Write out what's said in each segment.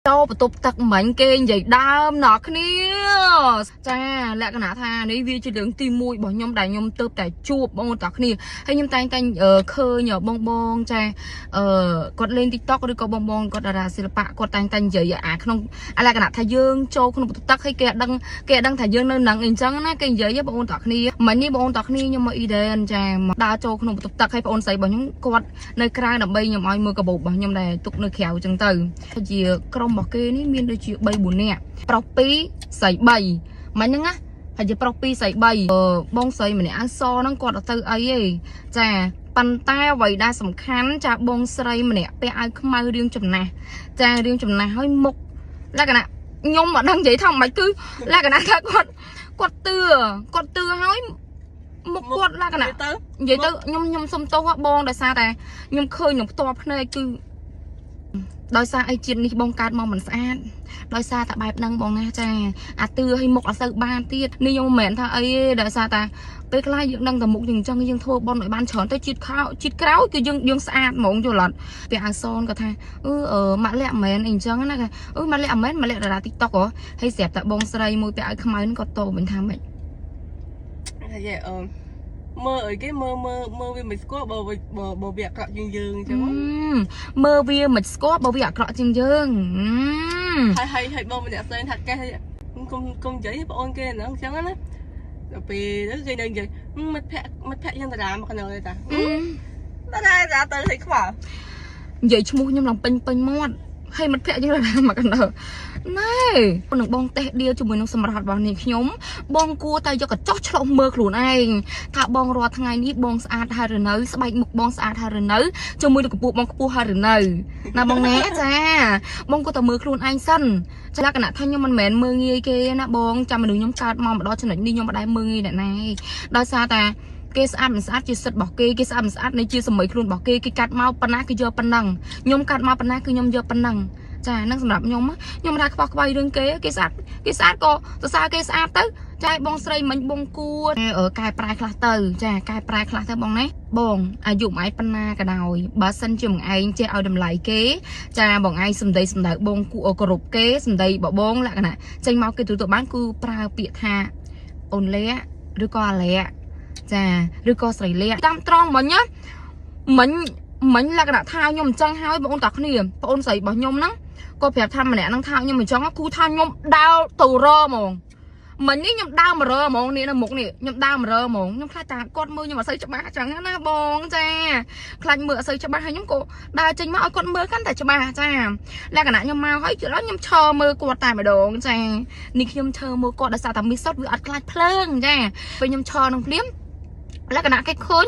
ចូលបន្ទប់ទឹកមិញគេនិយាយដើមណោះគ្នាចាលក្ខណៈថានេះវាជារឿងទី1របស់ខ្ញុំដែលខ្ញុំទៅតែជួបបងប្អូនទាំងគ្នាហើយខ្ញុំតែងតែឃើញបងបងចាអឺគាត់លេង TikTok ឬក៏បងបងគាត់តារាសិល្បៈគាត់តែងតែនិយាយអាក្នុងអាលក្ខណៈថាយើងចូលក្នុងបន្ទប់ទឹកហើយគេអត់ដឹងគេអត់ដឹងថាយើងនៅនឹងអីចឹងណាគេនិយាយបងប្អូនទាំងគ្នាមិញនេះបងប្អូនទាំងគ្នាខ្ញុំមកអ៊ីដេនចាមកដើរចូលក្នុងបន្ទប់ទឹកហើយបងប្អូនស្រីរបស់ខ្ញុំគាត់នៅក្រៅដើម្បីខ្ញុំឲ្យមើលកាបូបរបស់ខ្ញុំដែលទុកនៅក្រៅចឹងទៅជាក្រុមរបស់គេនេះមានដូចជា3 4នាក់ប្រុស2ស្រី3មិញហ្នឹងណាហើយជាប្រុស2ស្រី3បងស្រីម្នាក់អាសហ្នឹងគាត់អត់ទៅអីទេចាប៉ុន្តែអ្វីដែលសំខាន់ចាបងស្រីម្នាក់ពាក់អាវខ្មៅរៀងចំណាស់ចារៀងចំណាស់ហើយមុខលក្ខណៈខ្ញុំអត់ដឹងនិយាយថាម៉េចគឺលក្ខណៈថាគាត់គាត់ទឿគាត់ទឿហើយមុខគាត់លក្ខណៈ ទៅ និយាយទៅខ្ញុំខ្ញុំសុំទោសហ៎បងដោយសារតែខ្ញុំឃើញនឹងផ្ទាល់ភ្នែកគឺដោយសារអីជាតិនេះបងកើតមកមិនស្អាតដោយសារតែបែបហ្នឹងបងណាចាអាទឿឲ្យមុខអត់សូវបានទៀតនេះខ្ញុំមិនមែនថាអីទេដោយសារតែពេលខ្លះយើងដឹងតែមុខយើងអញ្ចឹងយើងធ្វើបន់ឲ្យបានច្រើនទៅជាតិខោជាតិក្រោយគឺយើងយើងស្អាតហ្មងយល់អត់ពេលអាសូនគាត់ថាអឺអឺម៉ាក់លាក់មិនមែនអីអញ្ចឹងណាគេអឺម៉ាក់លាក់មិនមែនម៉ាក់លាក់តារា TikTok ហ៎ហើយស្រាប់តែបងស្រីមួយពាក់ឲ្យខ្មៅហ្នឹងគាត់តវិញថាម៉េច ថាយេអឺមើលអីគេមើលមើលមើលវាមិនស្គាល់បើបើបើវាអាក្រក់ជាងយើងអញ្ចឹង មើលវាមិនស្គាល់បើវាអាក្រក់ជាងយើង ហើយហើយហើយបងម្នាក់ផ្សេងថាកេះកុំកុំនិយាយបងអូនគេហ្នឹងអញ្ចឹងណាដល់ពេលទៅគេនៅនិយាយមិត្តភក្តិមិត្តភក្តិយើងតារាមកកណ្ដោទេតាតារាតាទៅឲ្យខ្វល់ និយាយឈ្មោះខ្ញុំឡើងពេញពេញមាត់ហើយមិត្តភក្តិយើងឡើងមកកណ្ដោណែនឹងបងតេះដៀលជាមួយនឹងសម្រាប់របស់នេះខ្ញុំបងគួរតែយកកញ្ចក់ឆ្លុះមើលខ្លួនឯងថាបងរាល់ថ្ងៃនេះបងស្អាតហើយឬនៅស្បែកមុខបងស្អាតហើយឬនៅជាមួយនឹងកម្ពស់បងខ្ពស់ហើយឬនៅណាបងណែចាបងគួរតែមើលខ្លួនឯងសិនចាលក្ខណៈថាខ្ញុំមិនមែនមើលងាយគេណាបងចាំមនុស្សខ្ញុំកើតមកម្ដងចំណុចនេះខ្ញុំមិនដែលមើលងាយអ្នកណាទេដោយសារតែគេស្អាតមិនស្អាតជាសិទ្ធិរបស់គេគេស្អាតមិនស្អាតនេះជាសម័យខ្លួនរបស់គេគេកាត់មកប៉ុណ្ណាគេយកប៉ុណ្ណឹងខ្ញុំកាត់មកប៉ុណ្ណាគឺខ្ញុំយកប៉ុណ្ណឹងចាហ្នឹងសម្រាប់ខ្ញុំខ្ញុំមិនថាខ្វះខ្វាយរឿងគេគេស្អាតគេស្អាតក៏សរសើរគេស្អាតទៅចាឲ្យបងស្រីមិញបងគួរកែប្រែខ្លះទៅចាកែប្រែខ្លះទៅបងណាបងអាយុមួយឯងប៉ុណ្ណាក៏ដោយបើសិនជាមួយឯងចេះឲ្យតម្លៃគេចាបងឯងសំដីសំដៅបងគួរគោរពគេសំដីបបងលក្ខណៈចេញមកគេទទួលបានគឺប្រើពាក្យថាអូនលាក់ឬក៏អាលាក់ចាឬក៏ស្រីលាក់តាមត្រង់មិញណាមិញមិញលក្ខណៈថាខ្ញុំអញ្ចឹងហើយបងអូនតាគ្នាបងអូនស្រីរបស់ខ្ញុំហ្នឹងក៏ប្រាប់ថាម្នាក់ហ្នឹងថាខ្ញុំអញ្ចឹងគូថាខ្ញុំដើរទៅរហ្មងមិញនេះខ្ញុំដើរមករហ្មងនេះនៅមុខនេះខ្ញុំដើរមករហ្មងខ្ញុំខ្លាចតាគាត់មើលខ្ញុំអត់សូវច្បាស់អញ្ចឹងណាបងចាខ្លាចមើលអត់សូវច្បាស់ហើយខ្ញុំក៏ដើរចេញមកឲ្យគាត់មើលកាន់តែច្បាស់ចាលក្ខណៈខ្ញុំមកហើយជឿដល់ខ្ញុំឈរមើលគាត់តែម្ដងចានេះខ្ញុំឈរមើលគាត់ដោយសារតែមីសុតវាអត់ខ្លាចភ្លើងចាពេលខ្ញុំឈរនឹងភ្លាមលក្ខណៈគេឃើញ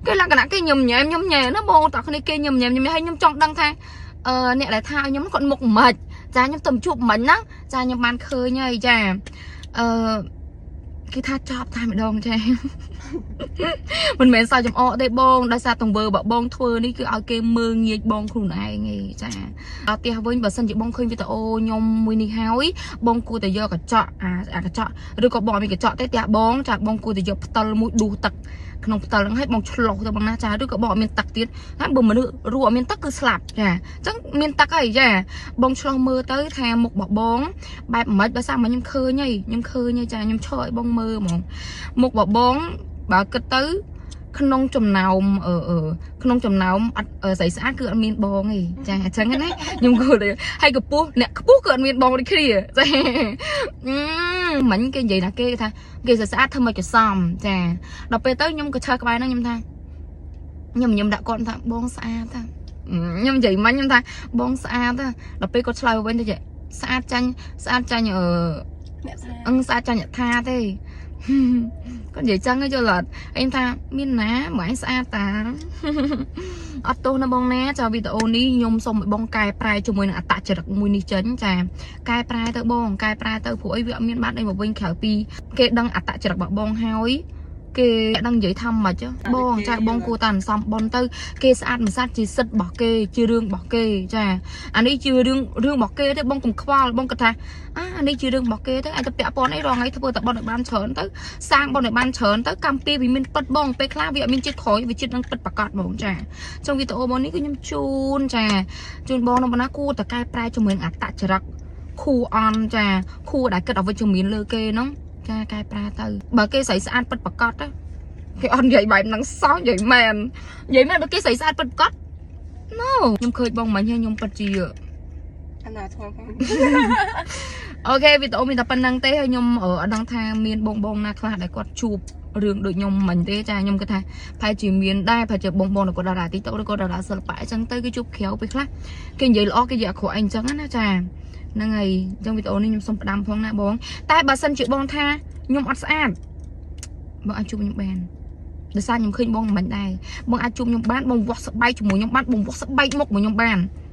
គេលក្ខណៈគេញឹមញែមញឹមញែណាបងតោះគ្នាគេញឹមញែមញឹមញែមហើយខ្ញុំចង់ដឹងថាអឺអ្នកដែលថាឲ្យខ្ញុំគាត់មុខមិនចាខ្ញុំទៅជួបមិញហ្នឹងចាខ្ញុំបានឃើញហើយចាអឺគេថាចប់តែម្ដងចា មិនមែនសើចំអកទេបងដោយសារទង្វើរបស់បងធ្វើនេះគឺឲ្យគេមើងងាយបងខ្លួនឯងឯងចាដល់ផ្ទះវិញបើសិនជាបងឃើញវីដេអូខ្ញុំមួយនេះហើយបងគួរតែយកកញ្ចក់អាអាកញ្ចក់ឬក៏បងអត់មានកញ្ចក់ទេផ្ទះបងចាបងគួរតែយកផ្តិលមួយដួសទឹកក្នុងផ្តិលហ្នឹងឲ្យបងឆ្លុះទៅបងណាចាឬក៏បងអត់មានទឹកទៀតហើយបើមនុស្សរស់អត់មានទឹកគឺស្លាប់ចាអញ្ចឹងមានទឹកហើយចាបងឆ្លោះមើលទៅថាមុខរបស់បងបែបមិនដោយសារមកខ្ញុំឃើញហើយខ្ញុំឃើញហើយចាខ្ញុំឈរឲ្យបងមើលហ្មងមុខរបស់បងបើគិតទៅ ក្នុងចំណោមអឺអឺក្នុងចំណោមអត់ស្រីស្អាតគឺអត់មានបងទេចាអញ្ចឹងណាខ្ញុំគួរតែហើយកពស់អ្នកខ្ពស់គឺអត់មានបងដូចគ្នាចាអឺមិញគេនិយាយថាគេថាគេស្អាតធ្វើមកក៏សមចាដល់ពេលទៅខ្ញុំក៏ឈើក្បែរហ្នឹងខ្ញុំថាខ្ញុំខ្ញុំដាក់គាត់ថាបងស្អាតថាខ្ញុំនិយាយមិញខ្ញុំថាបងស្អាតដល់ពេលគាត់ឆ្លើយវិញទៅស្អាតចាញ់ស្អាតចាញ់អឺ អ្នកថា អឹងស្អាតចាញ់អ្នកថាទេ គាត់និយាយចឹងយល់អត់អីថាមានណាមកឯងស្អាតតា អត់ទោសណាបងណាចាវីដេអូនេះខ្ញុំសូមឲ្យបងកែប្រែជាមួយនឹងអត្តចរិតមួយនេះចេញចាកែប្រែទៅបងកែប្រែទៅព្រោះអីវាអត់មានបានអីមកវិញក្រៅពីគេដឹងអត្តចរិតរបស់បងហើយ គេដឹងនិយាយថាម៉េចបងចាបងគួរតែអន្សំបនទៅគេស្អាតមិនស្អាតជាសិទ្ធរបស់គេជារឿងរបស់គេចាអានេះជារឿងរឿងរបស់គេទេបងកុំខ្វល់បងគិតថាអាអានេះជារឿងរបស់គេទៅអាចទៅពាក់ព័ន្ធអីរងថ្ងៃធ្វើតែបនឲ្យបានច្រើនទៅសាងបនឲ្យបានច្រើនទៅកម្មពីវាមានពិតបងពេលខ្លះវាអត់មានជាតិក្រោយវាជាតិនឹងពិតប្រកបបងចាចុងវីដេអូបងនេះគឺខ្ញុំជូនចាជូនបងនៅបណ្ណាគួរតែកែប្រែជាមួយនឹងអត្តចរិតខួអន់ចាខួដែលគិតអវិជ្ជមានលើគេហ្នឹងចាកែប្រែទៅបើគេស្រីស្អាតពិតប្រកបទៅគេអត់និយាយបែបហ្នឹងសោះនិយាយមែននិយាយមែនបើគេស្រីស្អាតពិតប្រកប No ខ្ញុំឃើញបងមិញហើយខ្ញុំពិតជា អាណាធម៌ផង OK វីដេអូមានតែប៉ុណ្្នឹងទេហើយខ្ញុំអត់ដឹងថាមានបងបងណាខ្លះដែលគាត់ជួបរឿងដូចខ្ញុំមិញទេចាខ្ញុំគិតថាប្រហែលជាមានដែរប្រហែលជាបងបងដែលគាត់តារា TikTok ឬក៏តារាសិល្បៈអញ្ចឹងទៅគេជួបក្រៅពេលខ្លះគេនិយាយល្អគេនិយាយអាក្រក់អីអញ្ចឹងណាចាហ្នឹងហើយអញ្ចឹងវីដេអូនេះខ្ញុំសូមផ្ដាំផងណាបងតែបើសិនជាបងថាខ្ញុំអត់ស្អាតបងអាចជួបខ្ញុំបានដោយសារខ្ញុំឃើញបងមិនដែរបងអាចជួបខ្ញុំបានបងវាស់ស្បែកជាមួយខ្ញុំបានបងវាស់ស្បែកមុខមួយខ្ញុំបាន។